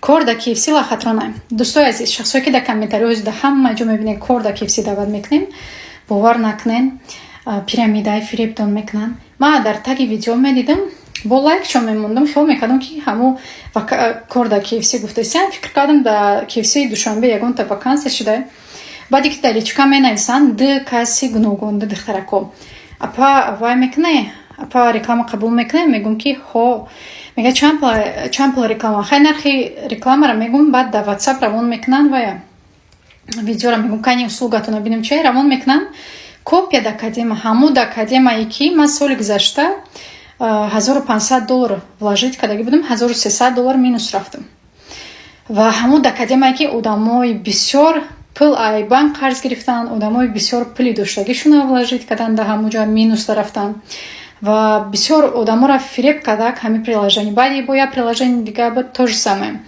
Кор да KFC лохотронай. Дӯстои азиз, шахсое ки дар комментариҳо, да ҳама ҷо мебинед, кор да KFC даъват мекунем, бовар накунен, пирамидаи фиребтон мекунанд. Ман дар таги видео медидам, бо лайк чон мемондам, хиёл мекардам, ки ҳамо кор да KFC гуфтасиям, фикр кардам, да KFC Душанбе ягонта вакансия шуда. Баъде ки дар личка менависанд ду каси гуногун, ду духтарако: «Апа, вай мекуне, апа, реклама қабул мекуне?» Мегӯм, ки ҳо. Мега: «Чанд пул реклама?» Хай, нархи рекламаро мегӯм, баъд дар WhatsApp равон мекунанд вая видеоро. Мегӯм: «Кани, услугатонро бинем чай?» Равон мекунанд копия да академа, ҳамун да академае, ки ман соли гузашта 1500 доллар вложить кардагӣ будам, 1300 доллар минус рафтам. Ва ҳамун да академае, ки одамои бисёр пул ай банк қарз гирифтанд, одамои бисёр пули доштагишонро вложить карданд, да ҳамун минус рафтанд ва бисёр одаморо фиреб кардак ҳамин приложение. Баъди бо як приложение дига буд, то же самое.